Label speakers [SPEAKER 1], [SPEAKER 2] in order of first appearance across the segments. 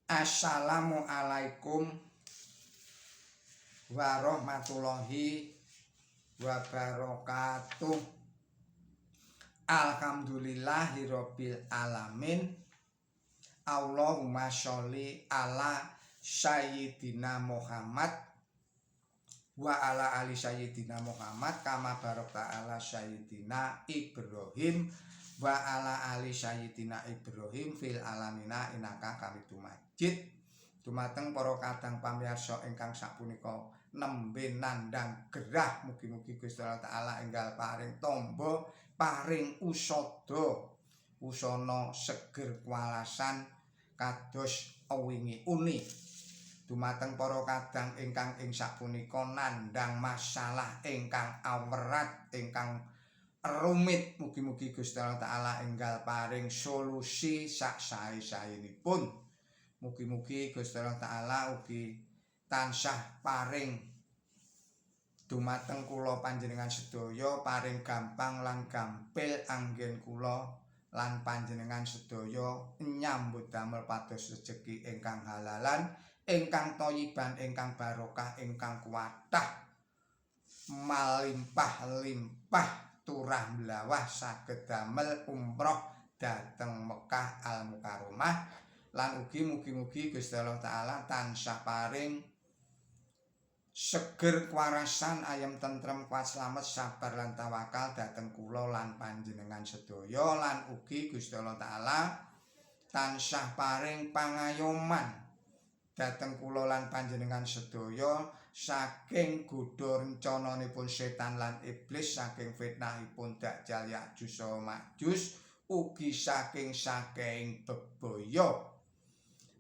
[SPEAKER 1] Assalamualaikum warahmatullahi wabarakatuh. Alhamdulillahirabbil alamin. Allahumma sholli ala sayyidina Muhammad wa ala ali sayyidina Muhammad kama barakta ala sayyidina Ibrahim wa ala ali sayyidina Ibrahim fil alamina innaka Hamidum Majid. Dumateng para kadang pamirsa ingkang sapunika nembe nandhang gerah, mugi-mugi Gusti Allah Taala enggal paring tamba, paring usada, usana seger kuwalasan kados wingi uni. Dumateng para kadang ingkang ing sapunika nandhang masalah ingkang awerat, ingkang rumit, mugi-mugi Gusti Allah Taala enggal paring solusi sak sae-saenipun. Mugi-mugi Gusti Allah Taala ugi tansah paring dumateng kula panjenengan sedaya, paring gampang lan gampil anggen kula lan panjenengan sedaya nyambut damel pados rejeki ingkang halalan, ingkang thayyiban, ingkang barokah, ingkang kuwathah malimpah-limpah turah mlawah, saged damel umroh dhateng Mekah Al Mukarramah. Lan ugi mugi-mugi Gusti Allah Taala tansah paring seger kuwarasan, ayem tentrem, kuat slamet, sabar lan tawakal dhateng kula lan panjenengan sedaya. Lan ugi Gusti Allah Taala tansah paring pangayoman dhateng kula lan panjenengan sedaya saking godha rencananipun setan lan iblis, saking fitnahipun Dajjal, Ya'juj Ma'juj, ugi saking saking bebaya.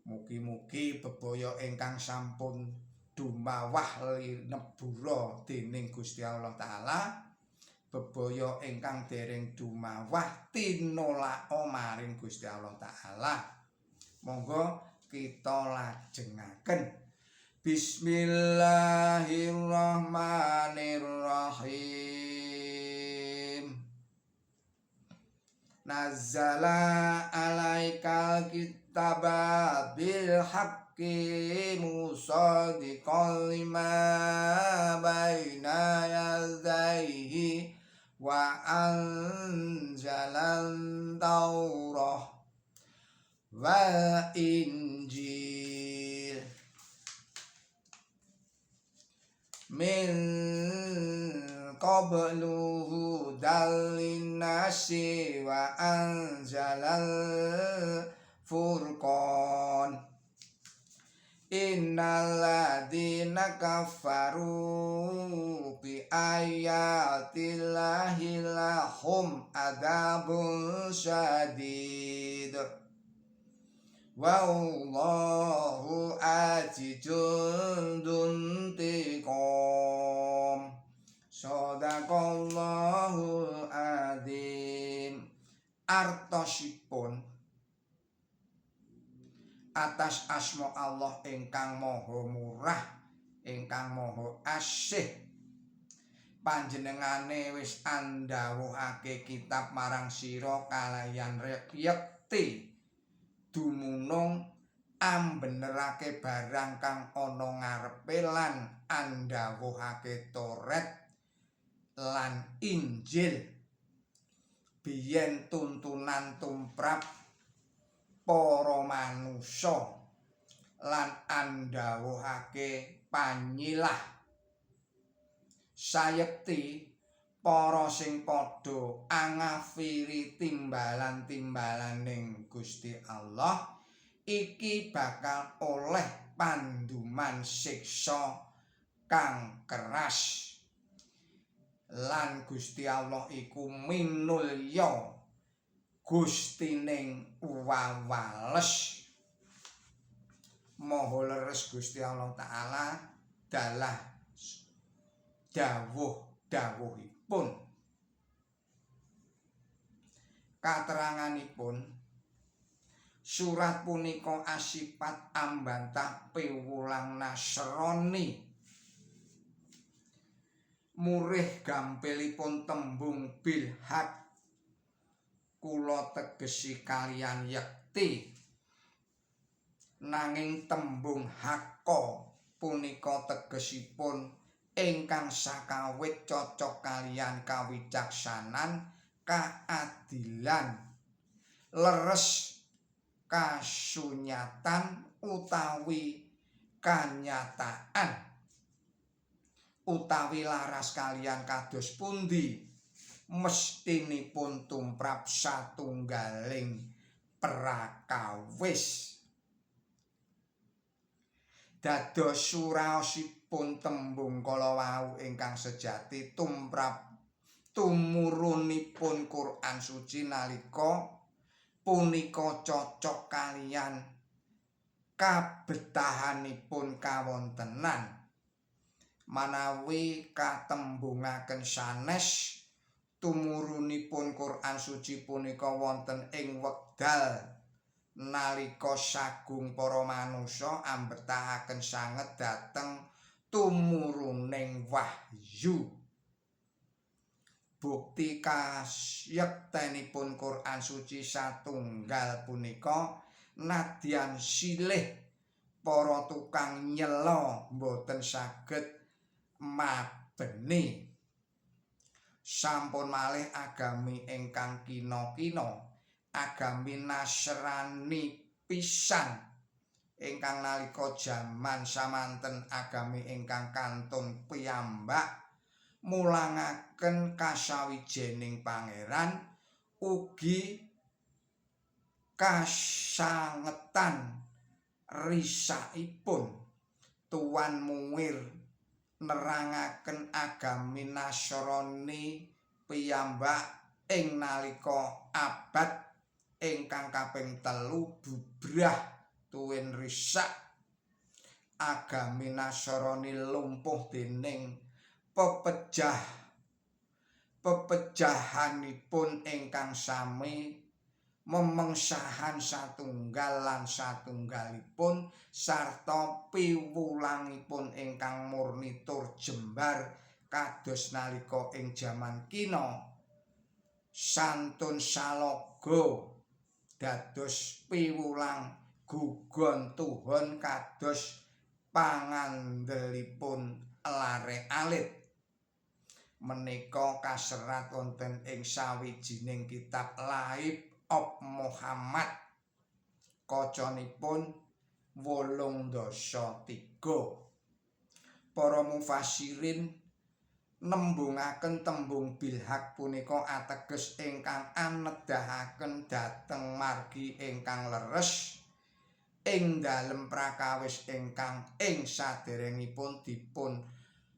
[SPEAKER 1] Mugi-mugi bebaya ingkang sampun dumawah linebura dening Gusti Allah Taala, bebaya ingkang dereng dumawah tinolaka maring Gusti Allah Taala. Monggo kita lajengaken. Bismillahirrahmanirrahim. Nazzala alaikal kitaba bil haqqi musaddiqan lima baina yadayhi wa anzalan taurah wal injil min qablu hudal linnasi wa anzalal furqan. Innal ladzina kafaru bi ayatillahi lahum adzabun syadid. Wallahu azizun dzuntiqam. Shadaqallahul azim. Artosipun atas asma Allah ingkang maha murah, ingkang maha asih. Panjenengane wis andhawuhake kitab marang sira kalayan yekti, dumunung ambenerake barang kang ana ngarepe lan andhawuhake Toret lan Injil, biyen tuntunan tumrap para manusa, lan andhawuhake panyilah. Sayekti para sing padha angafiri timbalan-timbalaning Gusti Allah iki bakal oleh panduman siksa kang keras. Lan Gusti Allah iku minulya, Gustining wawales. Maha leres Gusti Allah Taala dalah dawuh-dawuhipun. Kateranganipun, surat punika asipat ambantah piwulang Nasrani. Murih gampilipun tembung bil haq kula tegesi kaliyan yekti. Nanging tembung hakka punika tegesipun ingkang sakawit cocok kaliyan kawicaksanan, kaadilan, leres, kasunyatan utawi kanyataan, utawi laras kaliyan kados pundi mestinipun tumrap satunggaling prakawis. Dados suraosipun tembung kala wau ingkang sejati tumrap tumurunipun Quran Suci nalika punika cocok kaliyan kabetahanipun kawontenan. Manawi katembungaken sanes, tumurunipun Quran Suci punika wonten ing wekdal nalika sagung para manungsa ambetahaken sanget dhateng tumuruning wahyu. Bukti kayektenipun Quran Suci satunggal punika nadyan silih para tukang nyela boten saged mabeni. Sampun malih agami ingkang kina-kina, agami Nasrani pisan ingkang nalika jaman samanten agami ingkang kantun piyambak mulangaken kasawijining pangeran ugi kasangetan risaipun tuan muwir nerangaken agami Nasrani piyambak ing nalika abad ingkang kaping 3 bubrah tuwin risak agami Nasrani lumpuh dening pepejahanipun ingkang sami memengsahan satunggal lan satunggalipun sarta piwulangipun ingkang murni tur jembar kados nalika ing jaman kina santun salaga dados piwulang gugon tuhon kados pangandelipun lare alit. Menika kaserat wonten ing sawijining kitab Life of Muhammad kacanipun 83. Para mufassirin nembungaken tembung bilhaq punika ateges ingkang anedahaken dhateng margi ingkang leres ing dalem prakawis ingkang ing saderengipun dipun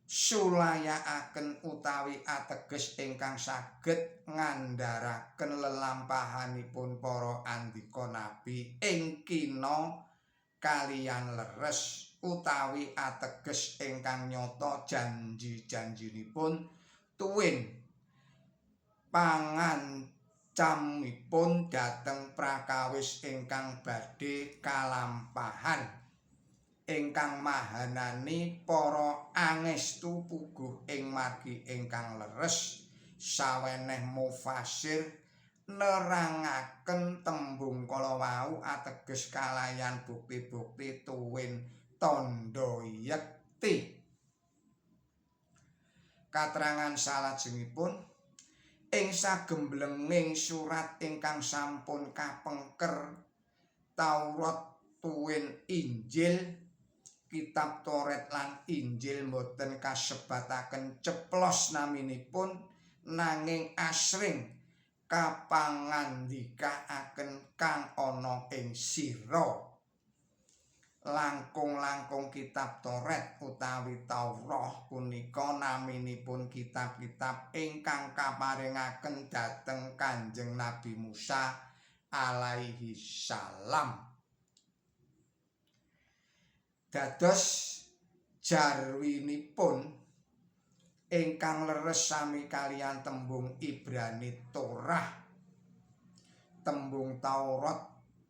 [SPEAKER 1] sulayakaken utawi ateges ingkang saged ngandharaken lelampahanipun para andika nabi ing kina kaliyan leres utawi ateges ingkang nyata janji-janjinipun tuwin pangancamipun dhateng prakawis ingkang badhe kalampahan ingkang mahanani para angestu puguh ing margi ingkang leres. Saweneh mufasir nerangaken tembung kala wau ateges kalayan bukti-bukti tuwin tandha yekti. Katrangan salajengipun ing sagemblenging surat ingkang sampun kapengker Taurat tuwin Injil, kitab Taurat lan Injil boten kasebataken ceplos naminipun nanging asring kapangandikaaken kang ana ing sira. Langkung-langkung kitab Taurat utawi Taurah punika naminipun kitab-kitab ingkang kaparingaken dhateng Kanjeng Nabi Musa alaihi salam. Dados jarwinipun ingkang leres sami kaliyan tembung Ibrani Torah. Tembung Taurat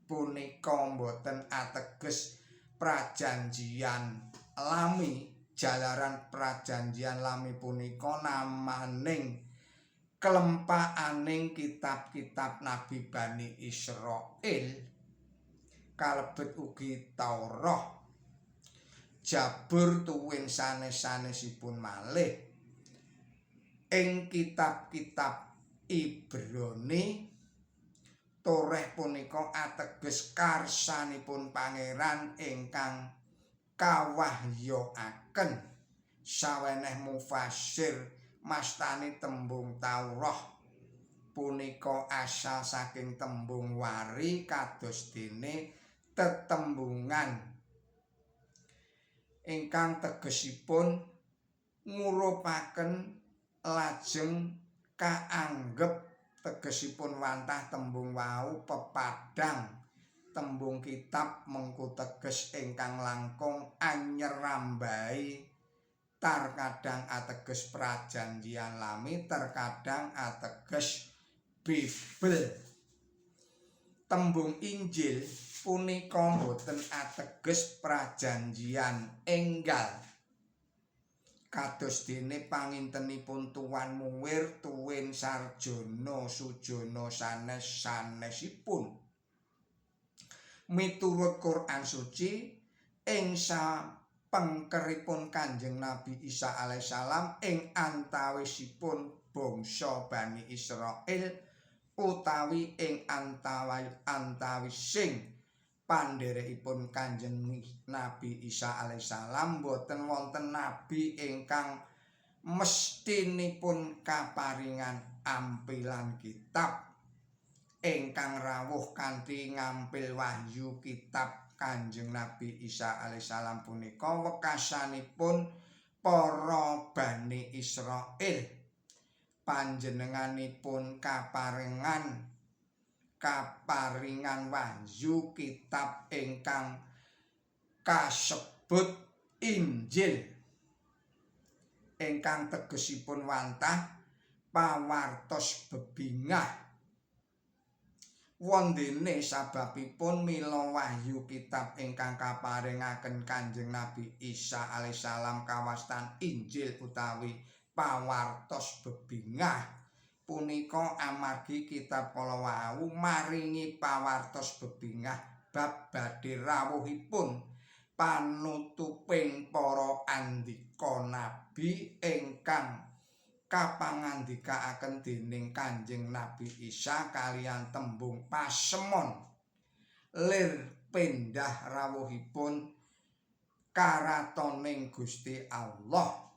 [SPEAKER 1] punika boten ateges prajanjian lami, jalaran prajanjian lami punika namaning kelempakaning kitab-kitab Nabi Bani Israel. Kalebet ugi Taurah, Jabur tuwin sanes-sanesipun malih. Ing kitab-kitab Ibrani, Toreh punika ateges karsanipun Pangeran ingkang kawahyoaken. Saweneh mufasir mastani tembung Taurah punika asal saking tembung wari, kados dene tetembungan ingkang tegesipun ngurupaken, lajeng kaanggep tegesipun wantah tembung wau pepadang tembung kitab, mengku teges ingkang langkung anyerambahi, tarkadang ateges Prajanjian Lami, terkadang ateges Bible. Tembung Injil punika boten ateges prajanjian enggal, kados dene pangintenipun tuan muwir tuwin sarjana sujana sanes sanesipun. Miturut Quran Suci, ing sapengkeripun Kanjeng Nabi Isa alaihissalam ing antawisipun bangsa Bani Israil utawi ing antawising pandherekipun Kanjeng Nabi Isa alaihissalam, boten wonten nabi ingkang mestinipun kaparingan ampilan kitab ingkang rawuh kanthi ngampil wahyu kitab. Kanjeng Nabi Isa alaihissalam punika wekasanipun para Bani Israil. Panjenenganipun kaparingan wahyu kitab ingkang kasebut Injil, ingkang tegesipun wantah pawartos bebingah. Wondene sababipun mila wahyu kitab ingkang kaparingaken Kanjeng Nabi Isa alaihissalam kawastan Injil utawi pawartos bebingah punika amargi kitab kala wau maringi pawartos bebingah bab badhe rawuhipun panutuping para andika nabi ingkang kapangandikaaken dening Kanjeng Nabi Isa kaliyan tembung pasemon lir pendah rawuhipun karatoning Gusti Allah.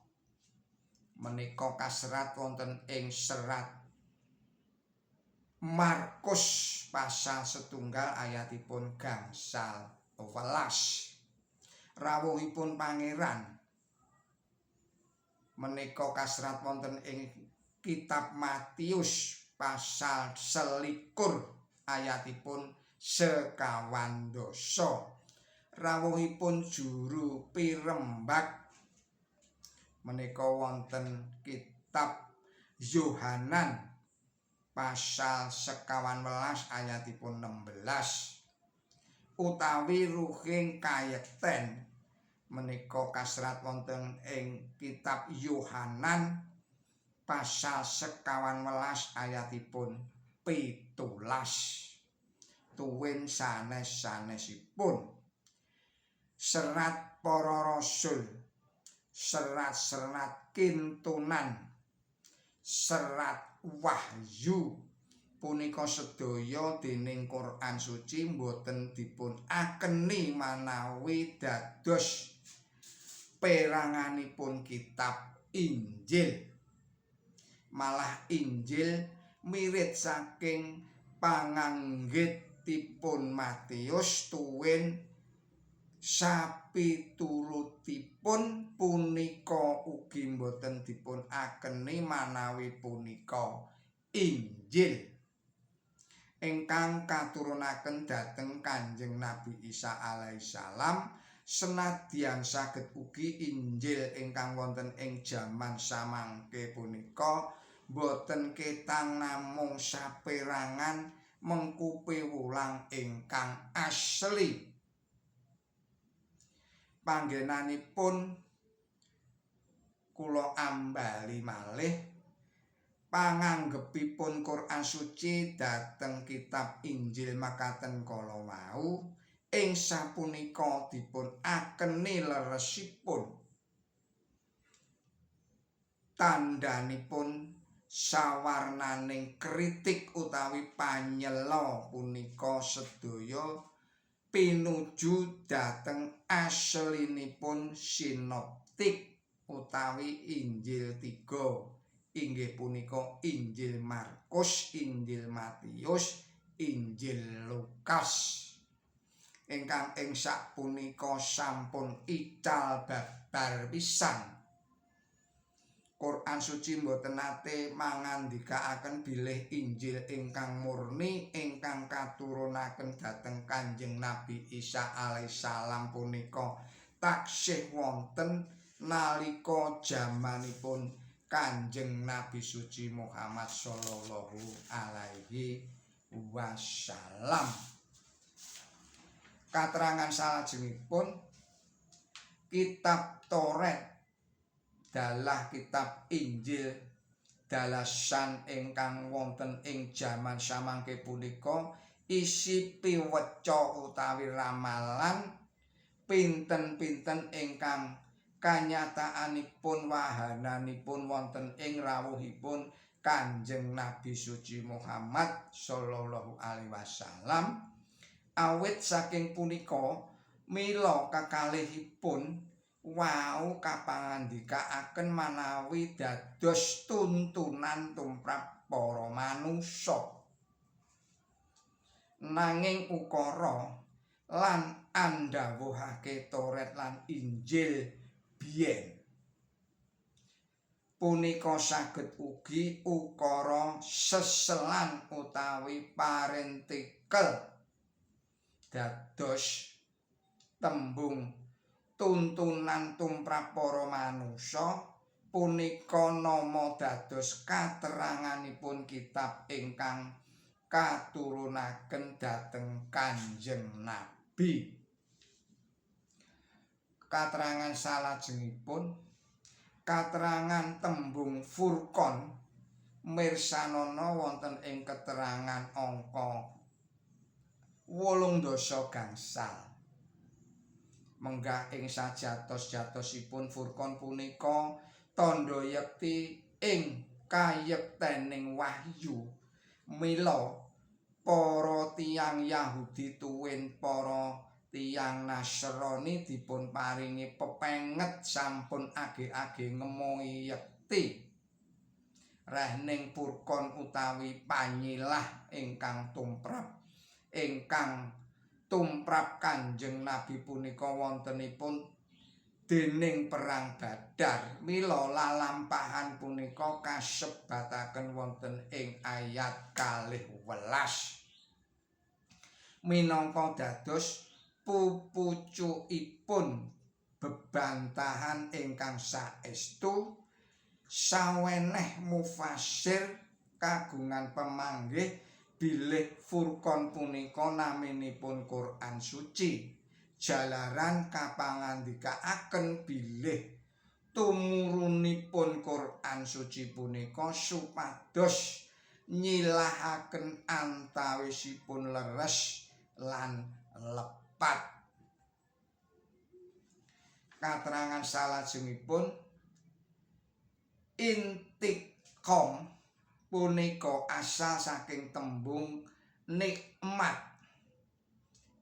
[SPEAKER 1] Menika kaserat wonten ing serat Markus pasal 1 ayatipun 11. Rawuhipun Pangeran menika kaserat wonten ing kitab Matius pasal 21 ayatipun 25. Rawuhipun juru pirembak menika wonten kitab Yohanan pasal 21 ayatipun 16. Utawi ruhing kayekten menika kaserat wonten ing kitab Yohanan pasal 21 ayatipun 17 tuwin sanes-sanesipun. Serat Para Rasul, serat-serat kintunan, serat wahyu punika sedaya dening Quran Suci mboten dipun akeni manawi dados peranganipun kitab Injil. Malah Injil mirit saking panganggitipun Matius tuwin sapiturutipun punika ugi mboten dipun akeni manawi punika Injil ingkang katurunaken dhateng Kanjeng Nabi Isa alaihissalam, senadyan saged ugi Injil ingkang wonten ing jaman samangke punika boten ketang namung saperangan mengku piwulang ingkang asli. Panggenanipun kula ambali malih, panganggepipun Quran Suci dhateng kitab Injil makaten kala wau. Ing sapunika dipun akeni leresipun tandhanipun sawarnaning kritik utawi panyela punika sedaya pinuju dhateng aslinipun sinoptik utawi Injil 3, inggih punika Injil Markus, Injil Matius, Injil Lukas, ingkang ing sapunika sampun ical babar pisan. Quran suci mboten nate mangandikaaken bilih Injil ingkang murni ingkang katurunaken dhateng Kanjeng Nabi Isa alaihissalam punika taksih wonten nalika jamanipun Kanjeng Nabi suci Muhammad sallallahu alaihi wasallam. Katerangan salajengipun, kitab Taurat dalah kitab Injil dalasan ingkang wonten ing jaman samangke punika isi piweca utawi ramalan pinten-pinten ingkang kanyataanipun wahananipun wonten ing rawuhipun Kanjeng Nabi suci Muhammad sallallahu alaihi wasallam. Awit saking punika mila kekalihipun wau kapangandikaaken manawi dados tuntunan tumrap para manungsa. Nanging ukara lan andhawuhake Taurat lan Injil biyen punika saged ugi ukara seselan utawi parentikel dados tembung tuntunan tumrap para manungsa punika nama dados kateranganipun kitab ingkang katurunaken dhateng Kanjeng Nabi. Katerangan salajengipun, katerangan tembung Furqon mirsanana wonten ing keterangan angka 8 gangsal. Menggah ing sajatos-jatosipun Furqon punika tandha yekti ing kayektening wahyu. Mila para tiyang Yahudi tuwin para tiyang Nasrani dipun paringi pepenget sampun age-age ngemohi yekti. Rehning Furqon utawi panyilah ingkang tumrap Kanjeng Nabi punika wontenipun dening perang Badar. Mila lalampahan punika kasebataken wonten ing ayat 12 minangka dados pupucukipun bebantahan ingkang saestu. Saweneh mufasir kagungan pemanggih bilih Furqon punika naminipun Quran suci, jalaran kapangandikaaken bilih tumurunipun Quran suci punika supados nyilahaken antawisipun leres lan lepat. Katerangan salajengipun, intiqam punika asal saking tembung nikmat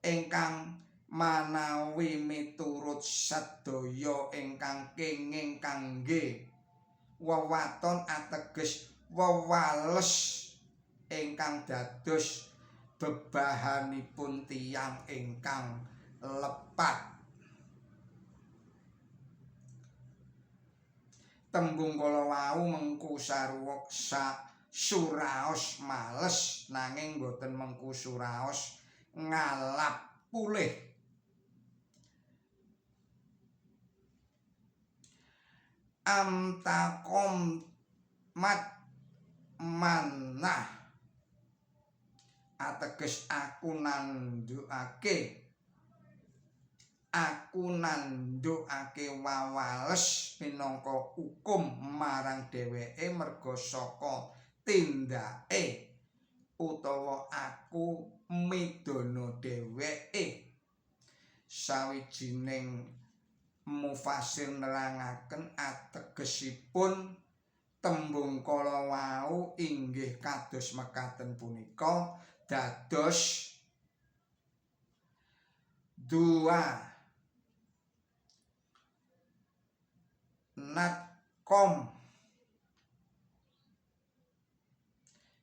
[SPEAKER 1] ingkang manawi miturut sedaya ingkang kenging kangge wewaton ateges wewales ingkang dados bebahanipun tiyang ingkang lepat. Tembung kala wau mengku sarwa suraos males, nanging boten mengku suraos ngalap pulih. Amtakom mat manah ateges aku nandukake wawales minangka hukum marang dheweke merga saka tindake utawa aku midana dheweke. Sawijining mufasir nerangaken ategesipun tembung kala wau inggih kados mekaten punika, dados dua natkom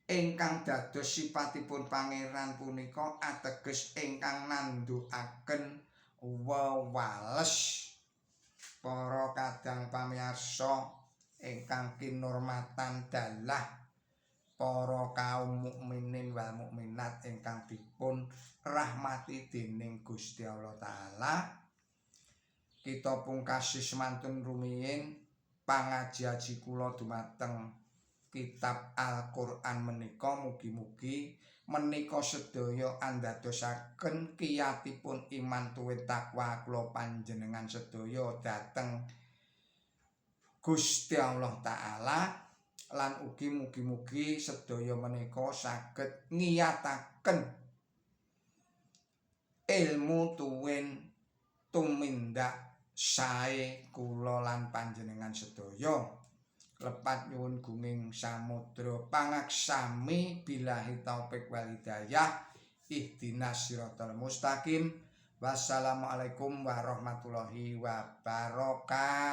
[SPEAKER 1] ingkang dados sipatipun pangeran punika ateges ingkang nandhukaken wewales. Para kadang pamirsa ingkang kinurmatan dalah para kaum mukminin wal mukminat ingkang dipun rahmati dening Gusti Allah Taala, kita pungkasi semantun rumiyin pangaji-aji kula dumateng kitab Al-Qur'an menika. Mugi-mugi menika sedaya andadosaken kiyatipun iman tuwin takwa kula panjenengan sedaya dhateng Gusti Allah Taala, lan ugi mugi-mugi sedaya menika saged ngiyataken ilmu tuwin tumindak sae kula lan panjenengan sedaya. Lepat nyuwun gunging samudra pangaksami, billahi taufik wal hidayah, ihdinas siratal mustaqim. Wassalamualaikum warahmatullahi wabarakatuh.